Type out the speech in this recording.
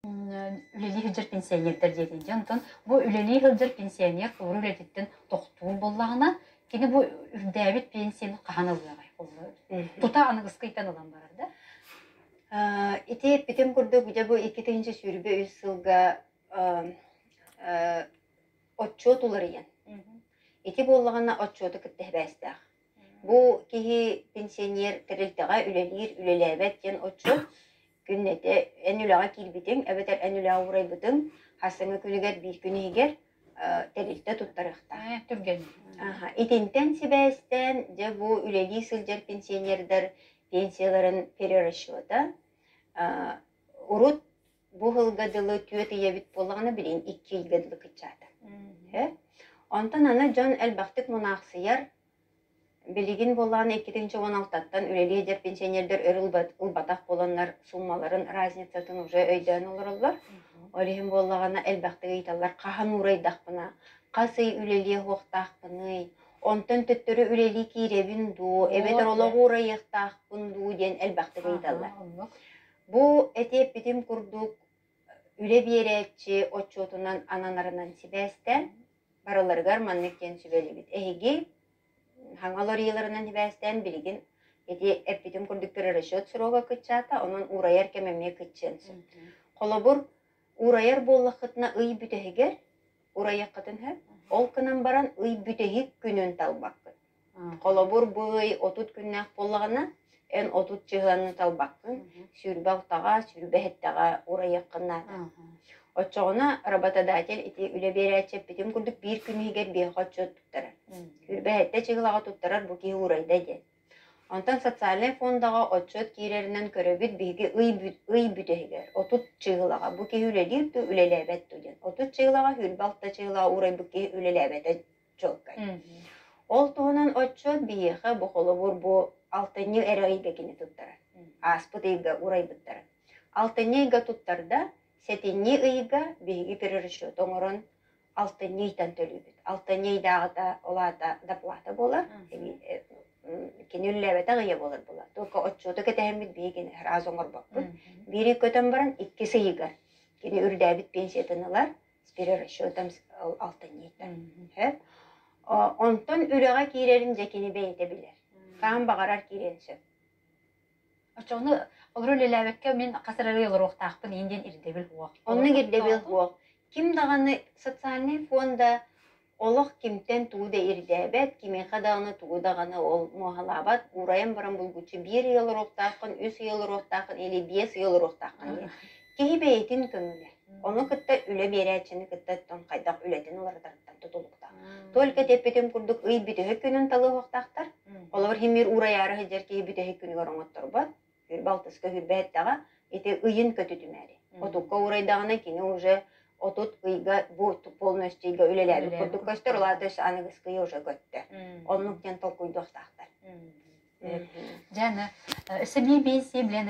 Үлэлии сылдьар пенсионердар диэтин дьэ онтон бу үлэлии сылдьар пенсионер туора үлэтиттэн тохтуур буоллаҕына, кини бу үрдээбит пенсияны хаһан ылыаҕай? Тута аныгыскы ыйтан ылан барар да? Ити эппитим курдук, дьэ бу 2023 сылга отчуот уларыйан. Ити буоллаҕына отчуоту кытта сибээстээх. Бу киһи пенсионер тэрилтэҕэ үлэлиир, үлэлээбэт диэн отчуот күннэтэ эн үлэҕэ киирбитиҥ эбэтэр эн үлэҕэ уурайбытыҥ хасыҥҥы күнүгэр биир күн иһигэр тэрилтэ туттарыахтаах. Түргэн. Итинтэн сибээстээн дьэ бу үлэлии сылдьар пенсионердар пенсияларын перерасчета урут бу сылга дылы түөрт ый эбит буоллаҕына билигин икки ыйга дылы кыччаата. Онтон аны дьон элбэхтик мунаахсыйар. Билигин буоллаҕына 2016-ттан үлэлии сылдьар пенсионердар өр ылбатах буоланнар суумаларын разницатын уже өйдөөн олороллор. Ол иһин буоллаҕына элбэхтик ыйыталлар хаһан уурайдахпына, хас ый үлэлиэ суохтаахпыный, онтон төттөрү үлэлии киирэбин дуу, эбэтэр олох уурайыахтаахпын дуу диэн элбэхтик ыйыталлар. Бу этиэппитим курдук үлэ биэрээччи отчуотунан ананарынан сибээстээн, барыларыгар маннык диэн сүбэлиибит. Эһиги хаҥа уларыйыыларынан сибээстээн билигин ити эппитим курдук перерасчет срога кыччаата, онон уурайар кэм эмиэ кыччыан сөп. Холобур, уурайар буоллаххытына ый бүтэһигэр урайыаххытын сөп. Ол гынан баран ый бүтэһик күнүн талбаккыт. Холобур, бу ый 30 күннээх буоллаҕына, эн 30 чыһыаны талбаккын, 26-ҕа, 27-ҕэ урайыаххын наада. Оччоҕуна работодатель ити үлэ биэрээччи эппитим курдук биир күн иһигэр биэхэ отчуот туттарар. 27 чыһылаҕа туттарар бу киһи уурайда диэн. Онтон социальнай фондаҕа отчуот киирэринэн көрөбүт биһиги ый бүтэһигэр 30 чыһылаҕа бу киһи үлэлиир дуу, үлэлээбэт дуу диэн. 30 чыһылаҕа 26 чыһылаҕа уурайбыт киһи үлэлээбэтэ чуолкай. Ол туһунан отчуот биһиэхэ бу холобур бу алтынньы эрэ ыйга кини туттарар. Ааспыт ыйга урайбыттара. Алтынньы ыйга туттарда, сэтинньи ыйга биһиги перерасчет оҥорон алтынньы ыйтан төлүүбүт. Алтынньы ыйдааҕыта ол аата доплата буолар. Кини үлэлээбэтэх ыйа буолар буолар. Только отчуоту кэтэһэммит биһиги сразу оҥорбоппут. Биир ый көтөн баран иккис ыйыгар кини үрдээбит пенсиятын ылар, с перерасчетом алтынньыта. Онтон үлэҕэ киирэрин дьэ кини бэйэтэ билэр. Хаһан баҕарар киириэн сөп. Оччоҕуна олору үлэлээбэккэ мин хас эрэ ый олоруохтаахпын иин диэн ирдэбил суох. Оннук ирдэбил суох. Ким даҕаны социальнай фонда олох кимтэн тугу да ирдээбэт, кимиэхэ даҕаны тугу даҕаны ол муоһалаабат, уурайан баран булгуччу биир ый олоруохтааххын, үс ый олоруохтааххын или биэс ый олоруохтааххын диэн. Киһи бэйэтин көҥүлэ. Ону кытта үлэ биэрээччини кытта оттон хайдах үлэтин уларытарыттан тутулуктаах. Только эппитим курдук ый бүтэһик күнүн талыахтаахтар. Холобур, химир уурайаары сылдьар киһи бүтэһик күнүгэр оҥотторбот. Балтыска хүрбэһэттэҕэ ити ыйын көтүтүмээри. Отукка уурайдаҕына кини уже 30 ыйга бу полностью ыйга үлэлээбит курдук көстөр, ол аата өссө аныгыскы ый уже көттө. Оннук диэн толкуйдуохтаахтар. Дьэ, аны өссө биир биэнсийэ билэн